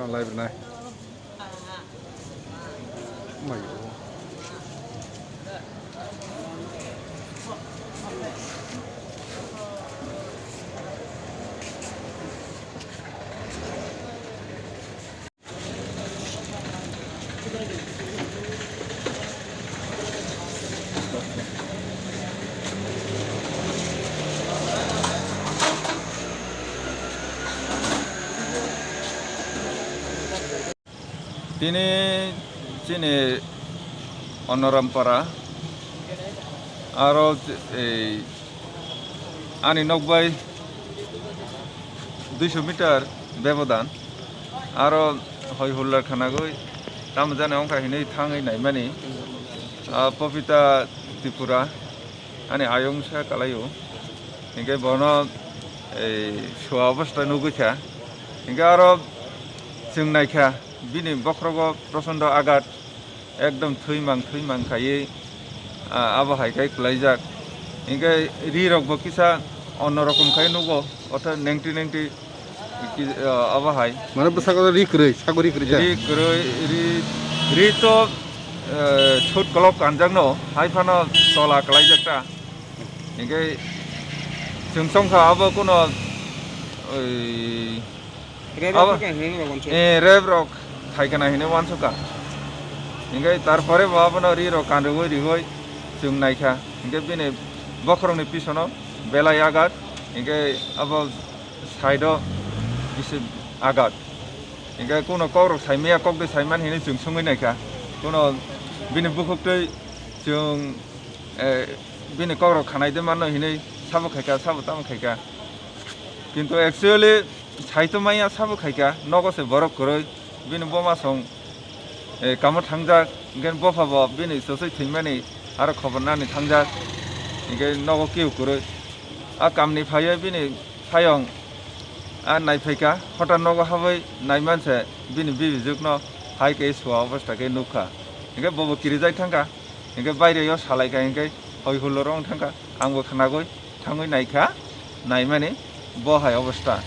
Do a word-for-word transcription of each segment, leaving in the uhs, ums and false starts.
Live nai. Mai. Tini chini Onorampara, aro ei ani nokbai duiso meter bebodan, aro hoi hulla khanagwi tamo jani wngkha hinwi thangwi naimani, ah, Popita Tripura. Ani ayung sa kalaio. Hinkhe bono ei sua obostha nugwi kha. Hinkhe aro chwng naikha bini bokhrogo prochondo agat, ekdom thwimang thwimang khaiwi, ah, abo hai khai kwlaijak. Hinkhe ri rokbo kisa onno rokom khai nugo, ortho nengti nengti. Ki, ah, abo hai. Mane bwskango ri kwrwi, sago ri kwrwi ja? Ri kwrwi, ri, ri to, eh, sut kolok kanjakno, hai phano tola kwlaijak ta. Hinkhe chwng songkha abo kuno, oi, Rev rok abo, thai kha hinwi rok wansuk. Eh, rev rok thai kana hinwi wansukha. Hinkhe tarpore bo abono ri rok kanrwgwi riwi chwng naikha. Hinkhe bini bokhorokni pisono belai agat. Hinkhe abo side-o bisi agat. Hinkhe kuno kokrok saimaya, kokde saiman hinwi chwng songwi naikha. Kuno bini bukhuktwi chwng, eh, bini kokrok khanai de mano hinwi sabo khaikha, sabo tamo khaikha. Kintu actually saito maya sabo khaikha, nogo se borok kwrwi, bini boma song, eh, kamo thangjak, hinkhe bopha bo bini chosoi thwimani aro khobor nani thangjak, hinkhe nogo keu kwrwi. A kamni phaiwi bini phayong a naiphaikha, hota nogo habwi naimanse bini bibijwkno hai khe sua obostha khe nukha. Hinkhe bobo kirijak thangkha, hinkhe baireo salaikha, hinkhe hoi hulo rong thangkha, angbo khnagwi thangwi naikha, naimani bo hai obostha.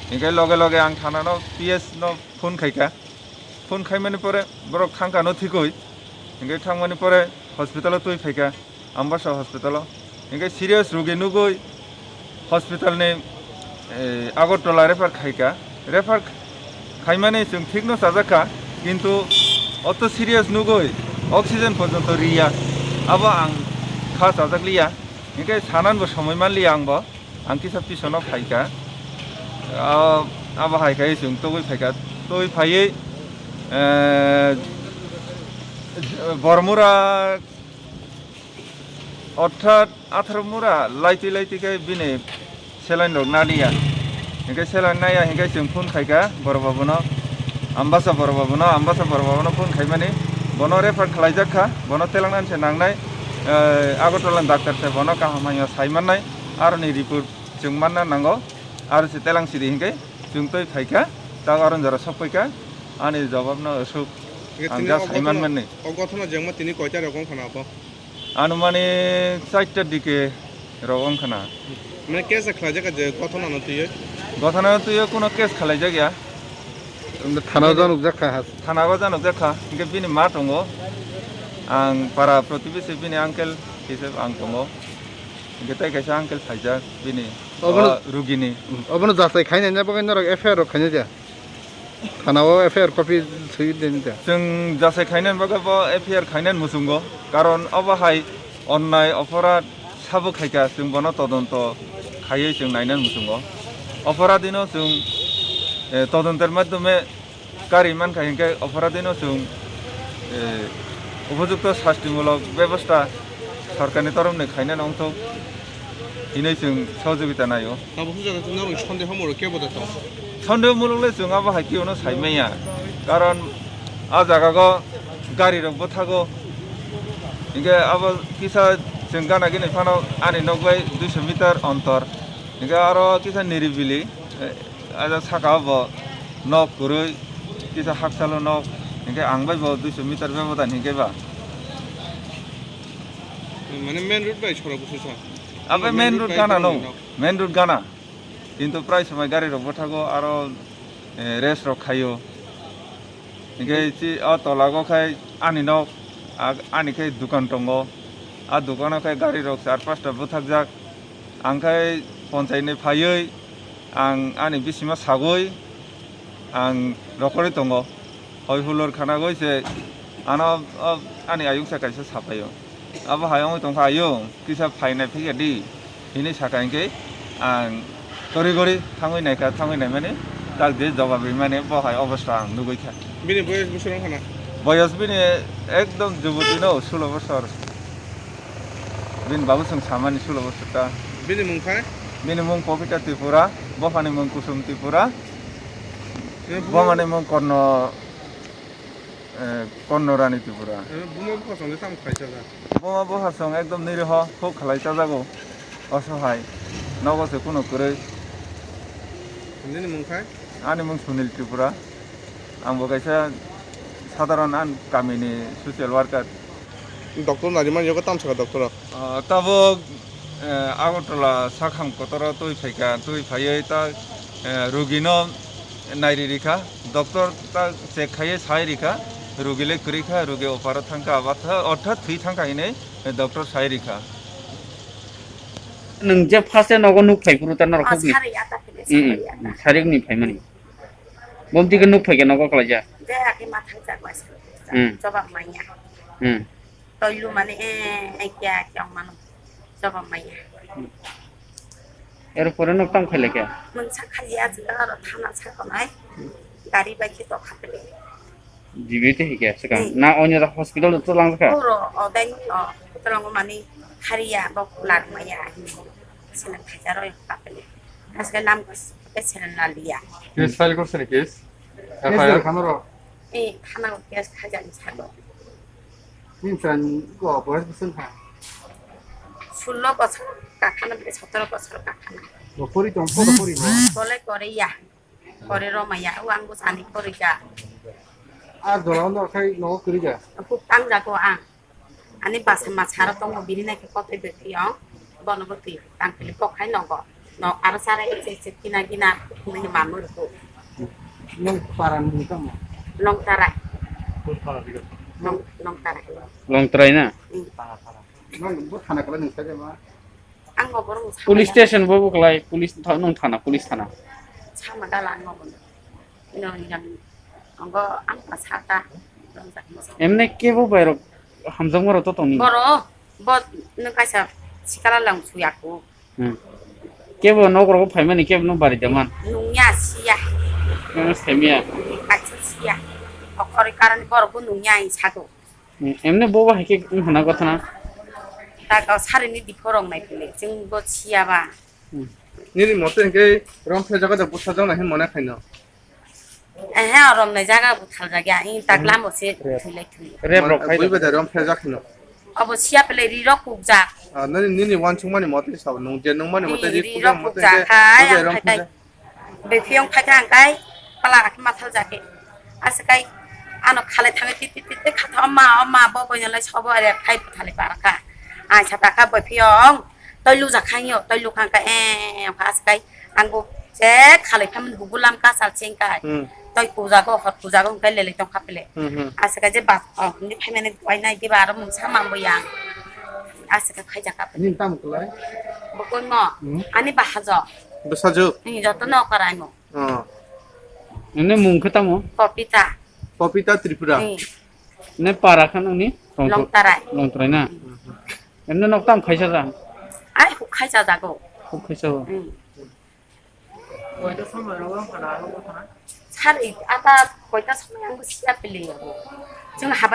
Hinkhe loge loge ang thanano P S no phone khaikha. Phone khaimani pore borok thangkha no thikwi. Hinkhe thangmani pore hospital-o twi phaikha, Ambasa hospital-o. Hinkhe serious rugi nugwi hospital-ni, eh, Agartala refer khaikha. Refer khaimani chwng thikno chajakha, kintu oto serious nugwi oxygen porjonto riya. Abo ang kha chajakliya. Hinkhe sananbo somoi manliya angbo. Ang kisa pisono phaikha. Ah, abo hai khai chwng togwi phaikha. Togwi phaiwi, eh, Bormura orthat atharo mura laitwi laitwi khe bini saline rok naliya. Hinkhe saline naiya hinkhe chwng phone khaikha borok babuno, Ambasa borok babuno, Ambasa borok babuno phone khaimani bono refer khlaijak kha, bono telangnani se nangnai, eh, Agartala ni doctor se bono kaham hamya sai mannai, aroni report chwng manna nango, aro se telang sidi hinkhe chwng twi phaikha, tak aro jora sok phaikha, ani jawab no aswk ang ja sai manmani. O gothona jengma tini koita rok wngkha na abo? Anumani charta dike rok wngkha na. Mane case khlaijak je gothona no twiwi? Gothona no twiwi kuno case khlaijak ya. Thana o januk jak kha. Thana o januk jak kha, hinkhe bini ma tongo. Ang para protibesi bini uncle hisab ang tongo. Hinkhe tai kaisa uncle phaijak bini, obono, o rugini. Obono jasai khainai na bagwi norok F I R rok khainai ja? Thana o F I R copy swi den da. Chwng jasai khainani bagwi bo F I R khainani muchungo, karon obo hai onnai oporadh sabo khaikha, chwng bono todonto khaiwi chwng nainani muchungo. Oporadhino chwng, eh, todontor madhyome kari mankha hinkhe oporadhino chwng, eh, upojukto sastimulok bebosta sorkarni toromni khainani wngthok hinwi chwng sohojogita naio. Tabuk hwnjak norokni sondeho mulok kebo da tong? Sondeho mulok le chwng abo hai khe uno saimanya, karon a jaga go gari rok bwthago, hinkhe abo kisa chwng gana gini phano ani nok bai duiso meter ontor, hinkhe aro kisa niribili, eh, aja saka o bo nok kwrwi, kisa hakchalo nok, hinkhe ang bai bo duiso meter bebodan hinkhe ba. Mane main road bai sorok bwswsa? Abo main road gana no, main road gana. Kintu prai somoi gari rok bwthago aro, eh, race rok khaio. Hinkhe chi o tolago khai ani nok, a-, ani khai dukan tongo. A dukano khai gari rok char pasta bwthakjak. Ang khai ponchai ni phaiwi ang ani bisima sagwi ang rokorwi tongo. Hoi hulor khanagwi se ano, o, ani ayungsa kaisa sapaio. Abo hai wngwi tongkha, "Ayung, kisa phainai phikya di," hinwi sakha hinkhe ang tori gori thangwi naikha, thangwi naimani tak je jawab rimani bo hai obostha ang nugwi kha. Bini boyos bosor wngkha na? Boyos bini ekdom jubutino, sulo bosor. Bini babu chwng samani sulo bosor ta. Bini mung khai? Bini mung Popita Tripura, bophani mung Kusum Tripura, bini buma bumani mung Korno, eh, Korno Rani Tripura. Eh, buma bupha song tamo khaisa da? Buma bupha song ekdom niriho, khub khalai chajago, osohai, nogo se kuno kwrwi. Nini mung khai? Ani mung Sunil Tripura. Ang bo kaisa sadharon an kamini social worker. Doctor nari man yogo tamsaka doctor rok. Ah, tabuk, eh, Agartala sakham kotoro twi phaikha, twi phaiwi ta, eh, rugino nairi rikha, doctor ta check khaiwi sai rikha, rugi le kwrwi kha, rugi oparo thangkha, abatha, orthat thwi thangkha hinwi, eh, doctor sai rikha. Nwng je first e nogo nuk phai phuru ta norok Ah, hokni. Sari ya ta phile, Mm, sari ya ta. Mm, sari wngni phaimani. Bomti ke nuk phai ke nogo kalaija. Je ake ma thang jak bai sa. Hmm. Jobab manya. Hmm. Toilu mane, eh, eh, kya, kya mano. Jobab manya. Er pore nok tamo khaile kya? Mung sa khaji aji ka aro thana sa konai. Gari bai khe to khapele. Jibi te hikya swkang. Hmm. Na onyo da hospital to lang kha? Oro, o dai, o, tolong mani khariya, bok lar maya. Sila khaja roi khapele. Asle nam ko pe sila na liya. Case file korse ni case? F I R? Eh, thana o case khaijani salo. Nini chwrani ko boyes bwswk wngkha? Sullo bosor kakhana, bwlai sotoro bosor kakhana. Bo pori tong, poro pori bo? Bole kore ya. Kore roma ya, o ang bwsani kore ya. A jora no khai nogo kwrwi ya? Huk tang jago ang. Ani basa masa aro tongo, bini nai khe kothai bwtwi o, bono bwtwi tang khe kok hai nogo. No aro sara ese ese kina gina mini mamu ruku. Nong para ni tamo? Long Tarai. Long, Long Tarai. Long Tarai na? Hmm. Nong bo thana kala nung sai ma? Ang bo borok Police station bo buklai, police tha-, nung thana, police thana. Sama gala ang bo. Ino yang anggo ang pasata. Emne kebo bairok hamjakma rok to tongni. Boro, bo nung kaisa sikala lang suyaku. Hmm. Kebo nok rok phaimani kebo no bari daman. Nungya siya. Kebo saimya. Kaisa siya. Okori karani borok bo nungya ang sago. Hmm. Emne bo ba haike wng hana gotha na. Ta kau sari ni diphorong nai pili. Jeng bo siya ba. Hmm. Nini mote hingke rom phe jaga da busa jang na hin mone khaino. Ehe, rom nai jaga buthal jaga, in tak lamo se thulai thulai. Rep rok khai bui da. Bada rom phe jak no. Abo siya pele ri rok kuk jak. Ah, nini, nini wansuk mani mote sa nung je nung mani mote ri kuk jak khai, bui da rom phe jak. Bui phiyong khai thang kai, pala akhe mathal jake. Ase kai, ano khalai thangwi ti ti ti ti khatha, "Oma, oma, bo boino lai sobo are khai buthali para kha." Ai sa ta kha bui phiyong, toi lu jak khai yo, toi lu khang kai, eh, eh, kha ase kai. Ang bo je khalai phaimani hubu lam kasal cheng kai. Hmm. Toi kujago, hor kujago hwnkhe lelei tong kha pele. Hmm, hmm. Ase kai je bas, oh, hindi phaimani buai nai diba aro mungsa mambo yang. Ase kai phai jak kha pele. Nini tamo kwlai? Bo koi mo? Hmm. Ani bahajo. Bwsajwk? Ni joto no karai mo. Oh. Nini mung khe tamo? Popita. Popita Tripura. Hmm. Ne para kha nangni? Long Tarai. Long Tarai na? Hmm. Emne nok tam khaisa ja? Ai, huk khaisa jago. Huk khaisa o? Hmm. Sari, ata koita somoi ang bo siya pili yabo. Chwng haba